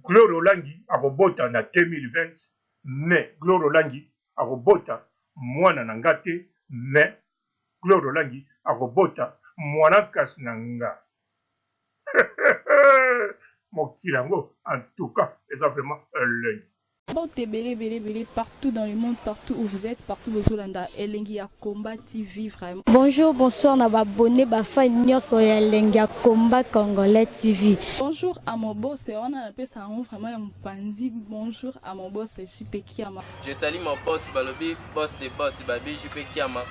Gloria Olangi akobota na 2020 mais Gloria Olangi akobota mwana na nga te mais Gloria Olangi akobota mwana nkasi na nga. Mokili yango en tout cas eza vraiment elengi. Mbote ebele ebele ebele partout dans le monde, partout où vous êtes, partout bozolanda Elengi ya Combat TV vraiment. Bonjour, bonsoir na ba abonné ba fan nyonso ya Elengi ya Combat Congolais TV. Bonjour à mon boss, wana napesa yango vraiment ya mopanzi. Bonjour à mon boss JP Kiama. Je salue mon boss balobi boss de boss babi JP Kiama.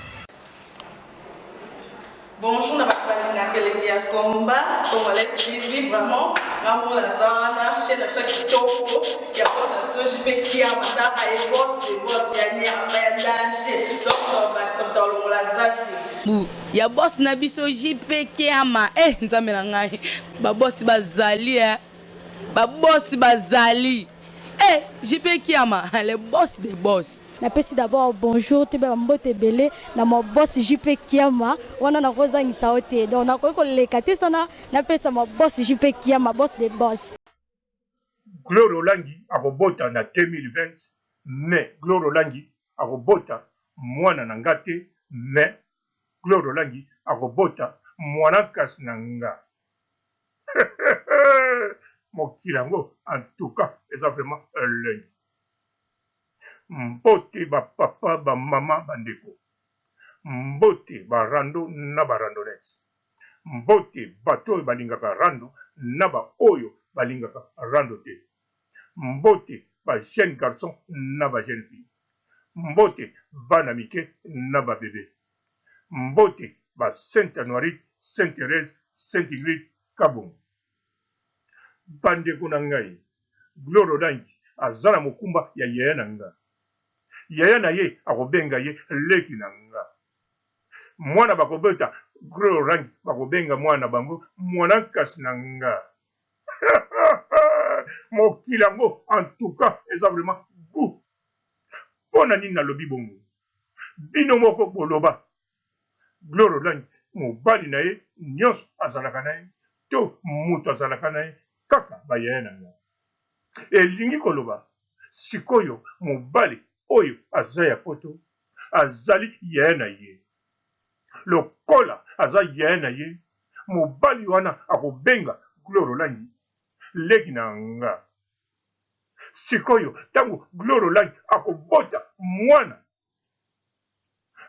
Bonjour na bato balingaka elengi ya combat congolais TV vraiment nga moko naza wana chaîne na biso ya kitoko ya boss na biso JP Kiama tala ye boss de boss ya nyama ya danger donc tobakisa moto alongola zaki bu ya boss na biso JP Kiama eh nzambe na ngai ba boss bazali eh ba boss bazali eh JP Kiama le boss de boss. Napesi d'abord bonjour toyeba ba mbote ebele na ma boss JP Kiama wana nakozangisa yo te donc nakoki koleka te sana napesa ma boss JP Kiama boss de boss. Gloria Olangi akobota na 2020 mais Gloria Olangi akobota mwana na nga te mais Gloria Olangi akobota mwana nkasi na nga. Mokili yango en tout cas eza vraiment elengi. Mbote ba papa, ba mama, ba ndeko. Mbote ba rando na ba randonnettes. Mbote bato oyo balingaka rando na ba oyo balingaka rando te. Mbote ba jeunes garçons na ba jeunes filles. Mbote bana mike na ba bebes. Mbote ba Sainte Anuarite, Sainte Therèse, Sainte Ingrid, Kabongo. Ba ndeko na ngai, Gloria Olangi aza na mokumba ya yaya na nga. Yaya na ye akobenga ye leki na nga. Mwana bakobota Gloria Olangi bakobenga mwana na bango mwana nkasi na nga. Mokili yango en tout cas eza vraiment gout. Pona nini nalobi bongo? Bino moko boloba. Gloria Olangi mobali na ye nionso azalaka na ye to mutu azalaka na ye kaka ba yaya na nga. Elingi koloba sikoyo mobali oyo aza ya poto azali yaya na ye. Lokola aza yaya na ye mobali wana akobenga Gloria Olangi leki na nga. Sikoyo tango Gloria Olangi akobota mwana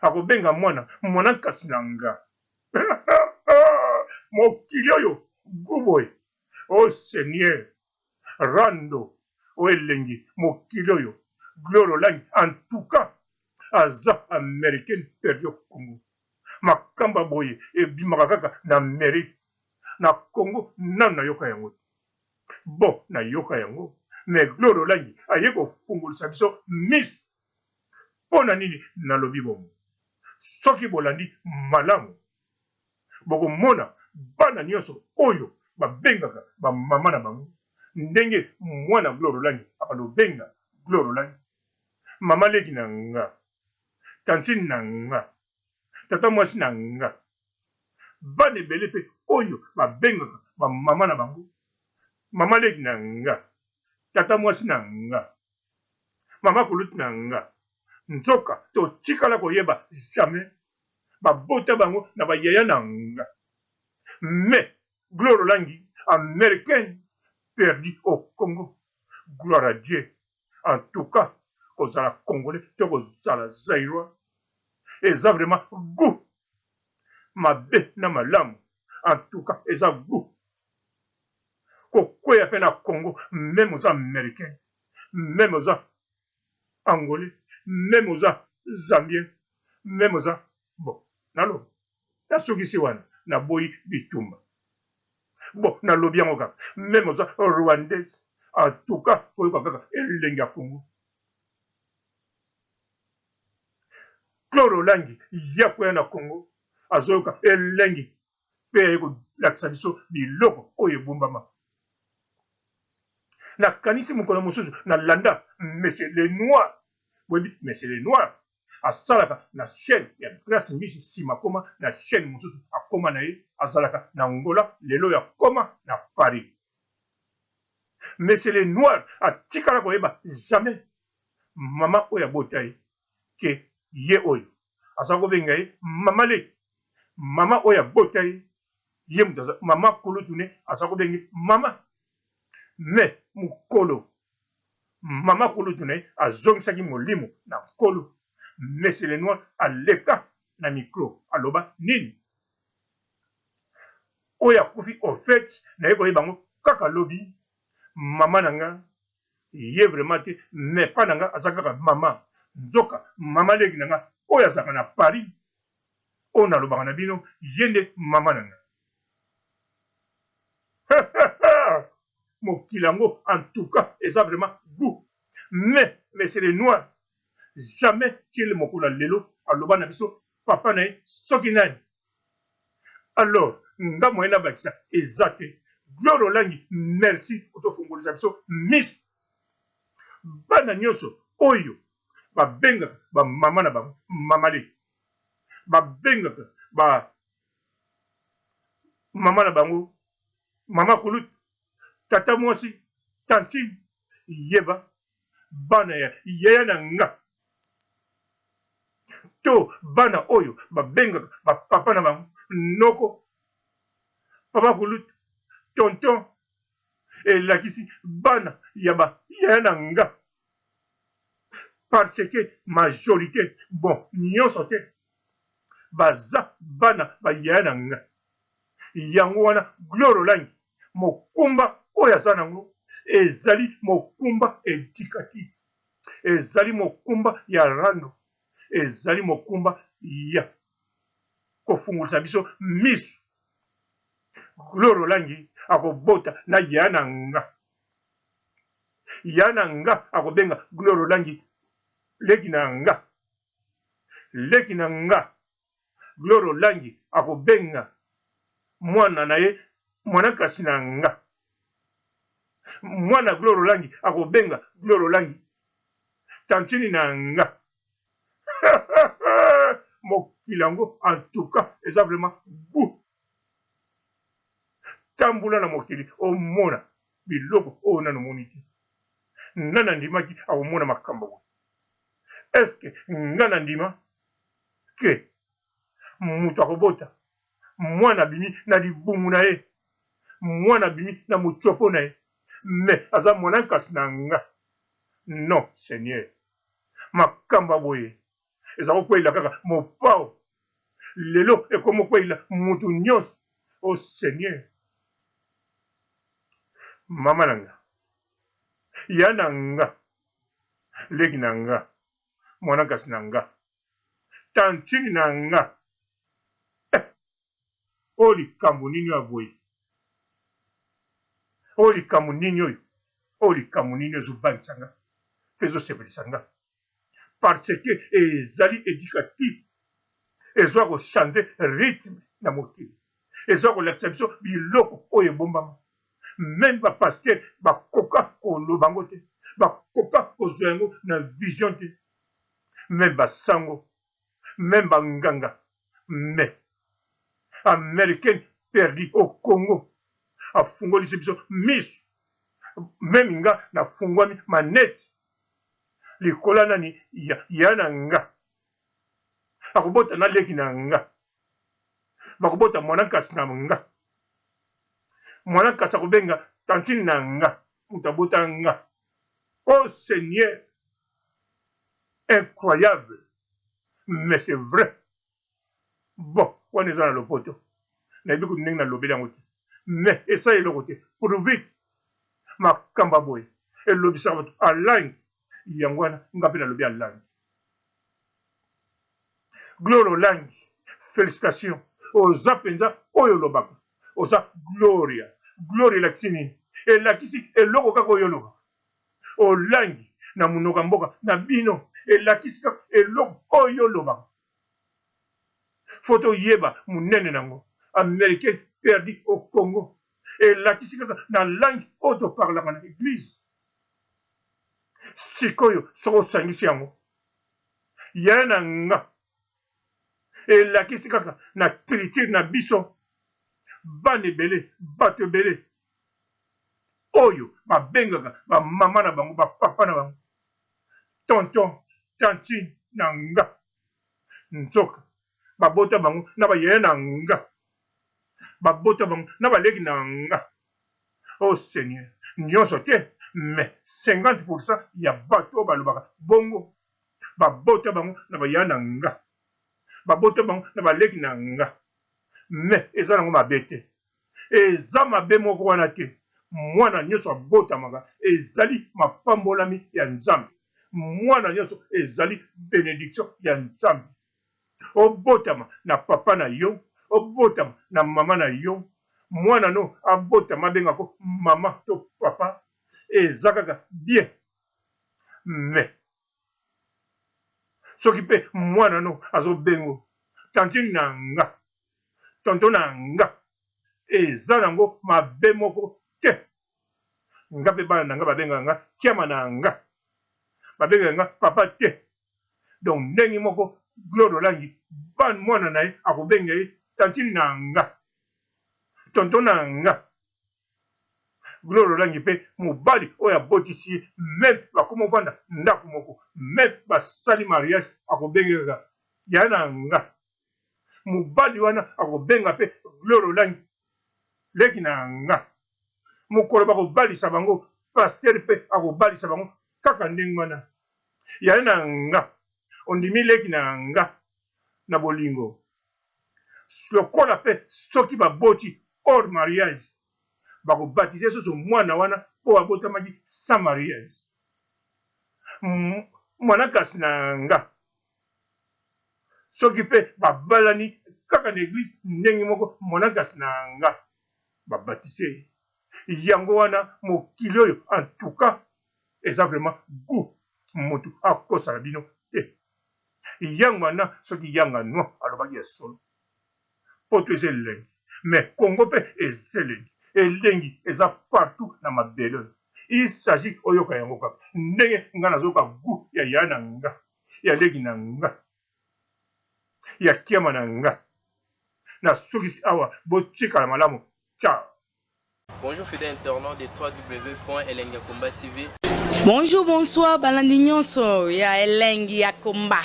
akobenga mwana mwana nkasi na nga mokili oyo gu boye o oh seigneur rando o elengi mokili oyo gloire olangi en tout cas aza americaine perdu au congo makamba boye ebimaka kaka na amerique na congo nanu nayoka yango te bon nayoka yango mais gloire olangi aye kofungolisa biso misu Mpo na nini nalobi bongo? Soki bolandi malamu, bokomona bana nyonso oyo babengaka ba mama na bango ndenge mwana Gloria Olangi abanda kobenga Gloria Olangi, mama leki na nga, tantine na nga, tata mwasi na nga. Bana ebele pe oyo babengaka ba mama na bango mama leki na nga, tata mwasi na nga. Mama kulutu na nga nzoka totikala koyeba jamais babota bango na ba yaya na nga mais Gloria Olangi americaine perdu au Congo gloire à Dieu en tout cas kozala congolais to kozala zairois eza vraiment gout mabe na malamu en tout cas eza gout kokweya pe na Congo meme oza americain meme oza angolais meme oza zambien meme oza bon naloba nasukisi wana naboyi bitumba bon nalobi yango kaka meme oza rwandaise en tout cas koyoka kaka elengi ya Congo Claude Olangi ye akoya na Congo azoyoka elengi mpe aye kolakisa biso biloko oyo ebombama. Nakanisi mokolo mosusu nalanda Monsieur le Noir, boyebi Monsieur le Noir asalaka na chaîne ya Grace Mbishi, sima akoma na chaîne mosusu, akoma na ye azalaka na Angola, lelo oyo akoma na Paris. Monsieur le noir atikala koyeba jamais mama oyo abota ye ke ye oyo aza kobenga ye mama leki. Mama oyo abota ye, ye moto aza mama kulutu ne aza kobenge mama. Mais mokolo mama kulutu na ye azongisaki molimo na Nkolo, Monsieur le noir aleka na micro aloba nini? Oyo akufi au fait naye koyeba yango kaka lobi maman na nga ye vraiment te mais pa na nga aza kaka maman nzoka maman leki na nga oyo azalaka na Paris oyo nalobaka na bino ye nde maman na nga mokili yango en tout cas eza vraiment gout mais monsieur le noir jamais tiele mokolo ya lelo aloba na biso papa na ye soki nani Alors nga moyen na bakisa eza te. Gloria Olangi merci otofongolisa biso misu. Bana nionso oyo ba bengaka ba mama na bango mama leki, ba bengaka ba mama na bango mama kulutu, tata mwasi, tantine, yeba bana ya yaya na nga to bana oyo babengaka ba papa na bango noko, papa kulutu, tonton, elakisi bana ya ba yaya na nga parce que majorite bon nionso te baza bana ba yaya na nga yango wana Gloria Olangi mokumba oyo aza nango ezali mokumba educatif ezali mokumba ya rando, ezali mokumba ya kofungolisa biso misu. Gloria Olangi akobota na yaya na nga, yaya na nga akobenga Gloria Olangi leki na nga, leki na nga Gloria Olangi akobenga mwana na ye mwana kasi na nga. Mwana Gloria Olangi akobenga Gloria Olangi tantine na nga. Mokili yango en tout cas eza vraiment gout. Tambola na mokili omona biloko oyo nanu omoni te. Nani andimaki akomona makambo boye? Est ce que nga na ndima que mutu akobota mwana abimi na libumu na ye, mwana abimi na mutshopo na ye mais aza mwana nkasi na nga? Non seigneur, makambo ya boye eza kokweyela kaka mopao, lelo ekomi kokweyela mutu nionso, oh seigneur. Mama na nga, ya na nga, leki na nga, mwana nkasi na nga, tantine na nga eh oyo likambo nini oyo ya boye oyo likambo nini oyo oyo likambo nini oyo ezobangisa nga mpe ezosepelisa nga parce que ezali educatif ezwa kochange rythme na mokili ezwa kolakisa biso biloko oyo ebombama meme ba pasteur bakoka koloba yango te bakoka kozwa yango na vision te meme ba sango meme ba nganga mais americaine perdu au Congo afungolisi biso misu meme nga nafungwami maneti likola nani ya, ya na nga akobota na leki na nga bakobota mwana nkasi na nga mwana nkasi akobenga tantine na nga moto abota nga oh seigneur Incroyable mais c'est vrai bon wana eza na lopoto nayebi kutu ndenge nalobeli yango te mais esali eloko te pourvu que makambo ya boye elobisaka bato alangi yango wana nga mpe nalobi alangi Gloria Olangi felicitation oza mpenza oyo olobaka oza Gloria Gloria elakisi nini elakisi eloko kaka oyo olobaka Olangi na munoko ya mboka na bino elakisi kaka eloko oyo olobaka. Faut toyeba munene nango. Americain perdu au Congo elakisi kaka na langue oyo to parlaka na eglise. Sikoyo soki osangisi yango yaya na nga elakisi kaka na culture na biso bana ebele bato ebele. Oyo babengaka ba mama na bango, ba papa na bango, tonton, tantine na nga. Nzoka babota bango na ba yaya na nga, babota bango na baleki na nga. Oh Seigneur, nionso te mais 50% ya batu oyo balobaka bongo babota bango na ba yaya na nga, babota bango na baleki na nga. Mais eza nango mabe te, eza mabe moko wana te. Mwana nionso abotamaka ezali mapambolami ya Nzambe, mwana nionso ezali benediction ya Nzambe. Obotama na papa na yo, obotama na mama na yo, mwana no abotama abenga ko mama to papa eza kaka bien mais soki pe mwana no azo bengo tantine na nga, tonton na nga eza nango mabe moko te. Nga pe bana na nga babengaka nga kiama na nga, babengaka nga papa te. Donc ndenge moko Gloria Olangi ban mwana na ye akobenga ye tantine na nga, tonton na nga. Gloria Olangi pe mobali oyo abotisi ye meme bakoma ovanda ndaku moko meme basali mariage akobenge kaka yaya na nga. Mobali wana akobenga pe Gloria Olangi leki na nga. Mokolo bakobalisa bango pasteur pe akobalisa bango kaka ndenge wana. Yaya na nga ondimi leki na nga na bolingo lokola pe soki baboti hors mariage bako baptiser susu mwana wana po abotamaki sans mariage mwana kasi na nga soki pe babalani kaka na eglise ndenge moko mwana kasi na nga ba baptiser ye yango wana mokili oyo en tout cas Eza vraiment gout mutu akosala bino te yangwana soki yanga noix alobaki ya solo poto eza elengi mais congo pe eza elengi elengi eza partout na mabele oyo il s'agit oyoka yango kaka ndenge nga nazoyoka gout ya yaya na nga ya leki na nga ya kiama na nga nasukisi awa botikala malamu ciao. Bonjour fidèle internaute de www.elengiyakomba TV. Bonjour, bonsoir, balandi nyonso ya Elengi ya Komba.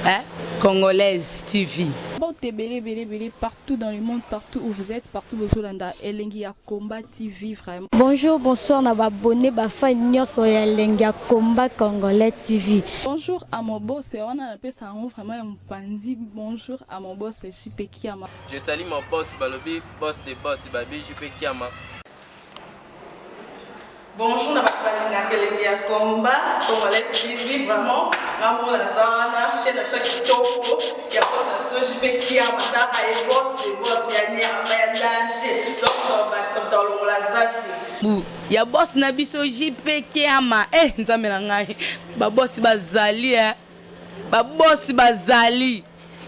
Hein? Congolaise TV. Mbote ebele ebele ebele partout dans le monde, partout où vous êtes, partout bozolanda Elengi ya Combat TV vraiment. Bonjour, bonsoir na ba abonnés ba fans nyonso ya Elengi ya Combat Congolais TV. Bonjour à mon boss, wana napesa yango vraiment ya mopanzi. Bonjour à mon boss JP Kiama. Je salue mon boss balobi boss de boss babi JP Kiama. Bonjour na bato balingaka elengi ya combat congolais TV vraiment nga moko naza wana chaîne na biso ya kitoko ya boss na biso JP Kiama taka ye boss de boss ya nyama ya danger donc tobakisa moto alongola zaki Bu ya boss na biso JP Kiama eh nzambe na ngai ba boss bazali eh ba boss bazali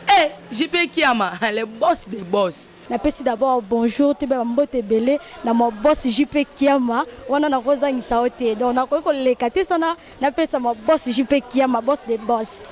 Eh JP Kiama le boss des boss. Napesi d'abord bonjour toyeba ba mbote ebele na ma boss JP Kiama wana nakozangisa yo te donc nakoki koleka te sana napesa ma boss JP Kiama boss des boss.